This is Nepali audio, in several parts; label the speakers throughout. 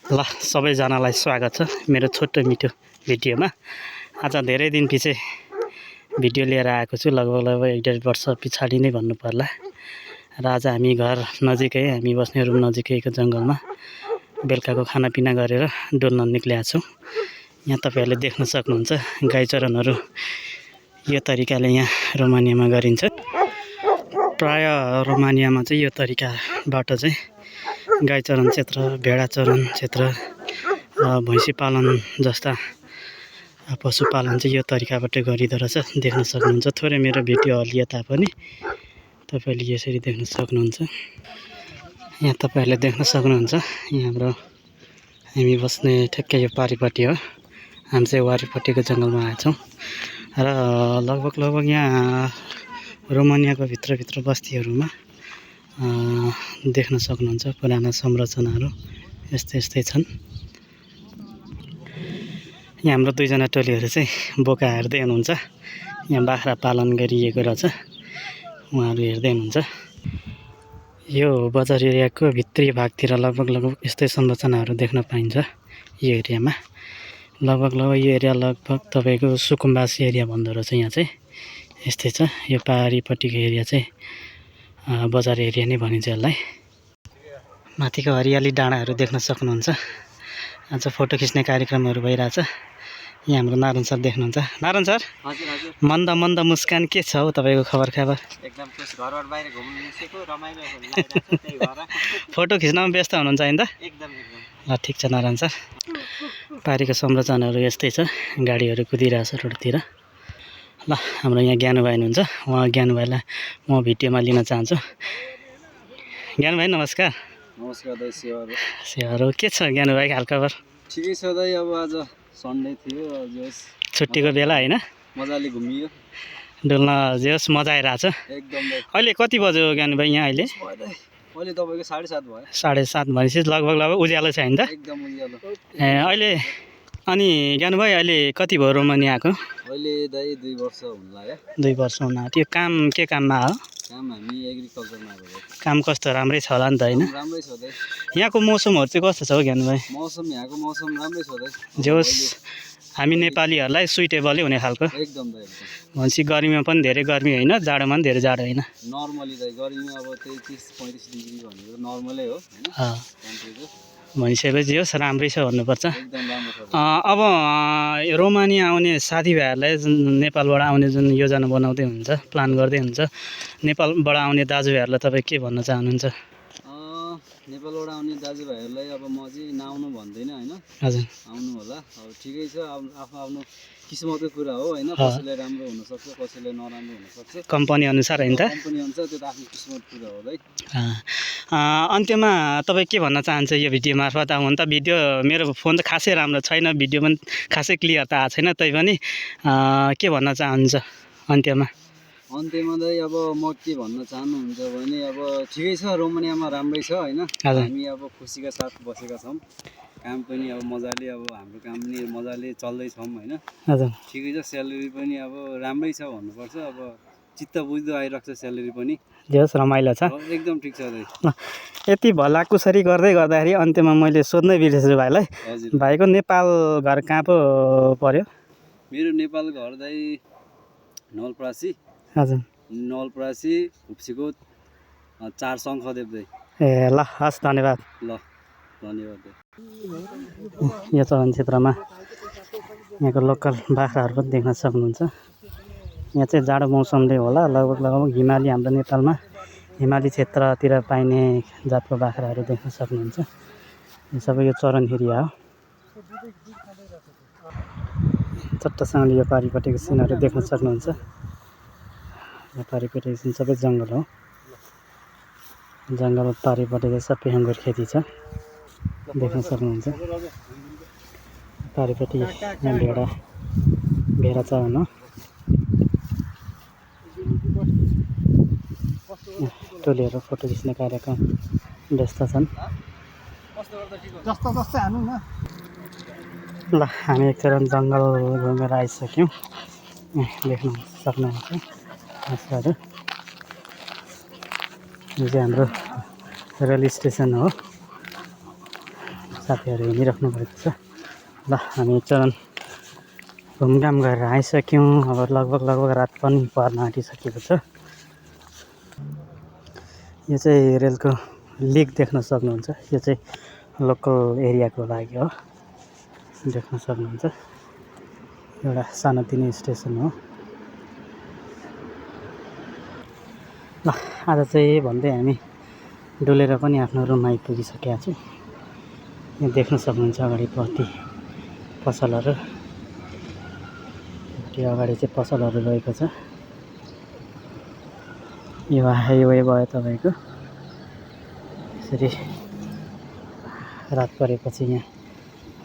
Speaker 1: ल सबैजनालाई स्वागत छ मेरो छोटो मिठो भिडियोमा। आज धेरै दिन पछि भिडियो लिएर आएको छु, लगभग 1.5 वर्ष पछाडि नै भन्नु पर्ला। र आज हामी घर नजिकै, हामी बस्ने रुम नजिकैको जङ्गलमा बेलुकाको खानापिना गरेर डुल्न निक्लेका छौँ। यहाँ तपाईँहरूले देख्न सक्नुहुन्छ गाई चरनहरू यो तरिकाले यहाँ रोमानियामा गरिन्छ। प्राय रोमानियामा चाहिँ यो तरिकाबाट चाहिँ गाई चरन क्षेत्र, भेडा चरन क्षेत्र, भैँसी पालन जस्ता पशुपालन चाहिँ यो तरिकाबाट गरिँदो रहेछ। देख्न सक्नुहुन्छ। थोरै मेरो भिडियो हल्लिए तापनि तपाईँले यसरी देख्न सक्नुहुन्छ। यहाँ तपाईँहरूले देख्न सक्नुहुन्छ, यहाँ हामी बस्ने ठ्याक्कै यो पारिपट्टि हो। हामी चाहिँ वारिपट्टिको जङ्गलमा आएछौँ र लगभग यहाँ रोमानियाको भित्र बस्तीहरूमा देख्न सक्नुहुन्छ पुराना संरचनाहरू यस्तै छन्। यहाँ हाम्रो दुईजना टोलीहरू चाहिँ बोका हेर्दै हुनुहुन्छ। यहाँ बाख्रा पालन गरिएको रहेछ, उहाँहरू हेर्दै हुनुहुन्छ। यो बजार एरियाको भित्री भागतिर लगभग यस्तै संरचनाहरू देख्न पाइन्छ। यो एरियामा लगभग यो एरिया लगभग तपाईँको सुकुम्बासी एरिया भन्दो रहेछ। यहाँ चाहिँ यस्तै छ। यो पारिपट्टिको एरिया चाहिँ बजार एरिया नै भनिन्छ यसलाई। माथिको हरियाली डाँडाहरू देख्न सक्नुहुन्छ। आज फोटो खिच्ने कार्यक्रमहरू भइरहेछ। यहाँ हाम्रो नारायण सर देख्नुहुन्छ। नारायण सर,
Speaker 2: हजुर
Speaker 1: मन्द मुस्कान के छ हौ तपाईँको खबर?
Speaker 2: एकदम घरबाट बाहिर घुम्न निस्केको, रमाइलो लागिरहेको छ, त्यही भएर
Speaker 1: फोटो खिच्नमा व्यस्त हुनुहुन्छ हैन त?
Speaker 2: एकदम
Speaker 1: ल ठिक छ नारायण सर। पारीको संरचनाहरू यस्तै छ, गाडीहरू कुदिरहेछ रोडतिर। ल हाम्रो यहाँ ज्ञानु भाइ हुनुहुन्छ, उहाँ ज्ञानु भाइलाई म भिडियोमा लिन चाहन्छु। ज्ञानु भाइ नमस्कार।
Speaker 2: नमस्कार दाइ।
Speaker 1: सेवाहरू के छ ज्ञानु भाइ हालखबर?
Speaker 2: ठिकै छ दाइ। अब आज सन्डे थियो,
Speaker 1: छुट्टीको बेला होइन,
Speaker 2: मजाले घुमियो,
Speaker 1: डुल्न जेस् मजा आइरहेछ।
Speaker 2: एकदम दाइ।
Speaker 1: अहिले कति बज्यो ज्ञानु भाइ यहाँ? अहिले
Speaker 2: तपाईँको 7:30 भयो।
Speaker 1: 7:30 भनेपछि लगभग उज्यालो छ हैन त?
Speaker 2: एकदम उज्यालो।
Speaker 1: अहिले अनि ज्ञानु भाइ अहिले कति भयो रोमानिया आएको?
Speaker 2: अहिले दाइ 2 वर्ष हुन लाग्यो।
Speaker 1: 2 वर्ष हुन आँट्यो। काम के काममा हो?
Speaker 2: काम हामी एग्रिकल्चरमा आएको।
Speaker 1: काम कस्तो? राम्रै छ होला नि त होइन?
Speaker 2: राम्रै छ दाइ।
Speaker 1: यहाँको मौसमहरू चाहिँ कस्तो छ हौ ज्ञानु भाइ?
Speaker 2: यहाँको मौसम राम्रै छ दाइ।
Speaker 1: जोस् हामी नेपालीहरूलाई सुइटेबलै हुने खालको।
Speaker 2: एकदम दाइ।
Speaker 1: भनेपछि गर्मीमा पनि धेरै गर्मी होइन, जाडोमा पनि धेरै जाडो होइन।
Speaker 2: नर्मली दाइ गर्मीमा अब 33-35 डिग्री भनेको नर्मलै हो हैन? टेम्परेचर
Speaker 1: भनिसकेपछि होस् राम्रै छ भन्नुपर्छ।
Speaker 2: एकदम राम्रो छ।
Speaker 1: अब रोमानिया आउने साथीभाइहरूलाई नेपालबाट आउने जुन योजना बनाउँदै हुन्छ, प्लान गर्दै हुन्छ, नेपालबाट आउने दाजुभाइहरूलाई तपाईँ के भन्न चाहनुहुन्छ?
Speaker 2: नेपालबाट आउने दाजुभाइहरूलाई अब म चाहिँ नआउनु भन्दैन होइन,
Speaker 1: हजुर
Speaker 2: आउनु होला। अब ठिकै छ, आफ्नो किस्मतको कुरा हो होइन। कसैलाई राम्रो हुनसक्छ, कसैलाई नराम्रो हुनसक्छ,
Speaker 1: कम्पनी अनुसार होइन त?
Speaker 2: कम्पनी अनुसार त्यो त आफ्नो किस्मतको कुरा हो दाइ।
Speaker 1: अन्त्यमा तपाईँ के भन्न चाहन्छ यो भिडियो मार्फत? अब हुन त भिडियो मेरो फोन त खासै राम्रो छैन, भिडियो पनि खासै क्लियर त आएको छैन, तैपनि के भन्न चाहन्छ अन्त्यमा?
Speaker 2: दाइ अब म के भन्न चाहनुहुन्छ भने अब ठिकै छ, रोमानियामा राम्रै छ होइन। हामी अब खुसीका साथ बसेका छौँ। काम पनि अब मजाले, अब हाम्रो काम पनि मजाले चल्दैछौँ होइन।
Speaker 1: हजुर
Speaker 2: ठिकै छ। स्यालेरी पनि अब राम्रै छ भन्नुपर्छ। अब चित्त बुझ्दो आइरहेको छ स्यालेरी पनि।
Speaker 1: जस रमाइलो छ,
Speaker 2: एकदम ठिक छ दाइ।
Speaker 1: यति भलाकुसरी गर्दाखेरि अन्त्यमा मैले सोध्नै बिर्सेछु भाइलाई।
Speaker 2: हजुर
Speaker 1: भाइको नेपाल घर कहाँ पो पर्यो?
Speaker 2: मेरो नेपाल घर दाइ नवलपरासी।
Speaker 1: हजुर
Speaker 2: नवलपरासी हुप्सीकोट 4 शङ्खदेव दाइ।
Speaker 1: ए ल हस्, धन्यवाद।
Speaker 2: ल धन्यवाद दाइ।
Speaker 1: यो चरन क्षेत्रमा यहाँको लोकल बाख्राहरू पनि देख्न सक्नुहुन्छ। यहाँ चाहिँ जाडो मौसमले होला, लगभग हिमाली, हाम्रो नेपालमा हिमाली क्षेत्रतिर पाइने जातको बाख्राहरू देख्न सक्नुहुन्छ। यो सबै यो चरन एरिया हो। चट्टसँगले यो पारिपट्टिको सिनहरू देख्न सक्नुहुन्छ। यो पारिपट्टिको सिन सबै जङ्गल हो। जङ्गल पारिपट्टि चाहिँ सबै अङ्गुर खेती छ, देख्न सक्नुहुन्छ। पारिपट्टि यहाँ भेडा चरन हो। टोलीहरू फोटो खिच्ने कार्यक्रम व्यस्त छन्। ल हामी एक चरण जङ्गल घुमेर आइसक्यौँ। देख्न सक्नुहुन्छ घाँसहरू। यो चाहिँ हाम्रो रेल स्टेसन हो। साथीहरू हिँडिराख्नु भएको छ। ल हामी चरण घुमघाम गरेर आइसक्यौँ। अब लगभग रात पनि पर्न आँटिसकेको छ। यो चाहिँ रेलको लिक देख्न सक्नुहुन्छ। यो चाहिँ लोकल एरियाको लागि हो, देख्न सक्नुहुन्छ। एउटा सानोतिनो स्टेसन हो। ल आज चाहिँ भन्दै हामी डुलेर पनि आफ्नो रुममा आइपुगिसकेका छौँ। यहाँ देख्न सक्नुहुन्छ अगाडिपट्टि पसलहरू, त्यो अगाडि चाहिँ पसलहरू रहेको छ। यो हाइवे भयो तपाईँको। यसरी रात परेपछि यहाँ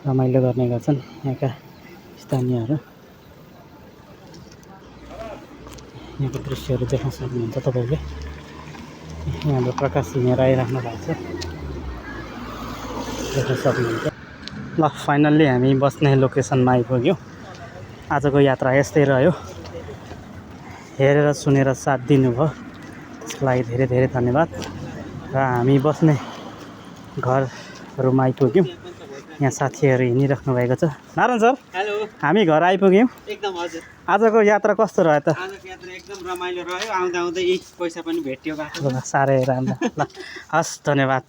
Speaker 1: रमाइलो गर्ने गर्छन् यहाँका स्थानीयहरू। यहाँको दृश्यहरू देख्न सक्नुहुन्छ तपाईँले। यहाँ हाम्रो प्रकाश हिँडेर आइराख्नु भएको छ, देख्न सक्नुहुन्छ। ल फाइनल्ली हामी बस्ने लोकेसनमा आइपुग्यौँ। आजको यात्रा यस्तै रह्यो। हेरेर सुनेर साथ दिनुभयो, त्यसको लागि धेरै धेरै धन्यवाद। र हामी बस्ने घरहरूमा आइपुग्यौँ। यहाँ साथीहरू हिँडिराख्नु भएको छ। नारायण सर,
Speaker 2: हेलो,
Speaker 1: हामी घर आइपुग्यौँ।
Speaker 2: एकदम हजुर।
Speaker 1: आजको यात्रा कस्तो रह्यो त?
Speaker 2: आजको यात्रा एकदम रमाइलो रह्यो। आउँदा आउँदै पैसा पनि भेट्यो बाटोमा।
Speaker 1: साह्रै राम्रो। ल हस्, धन्यवाद।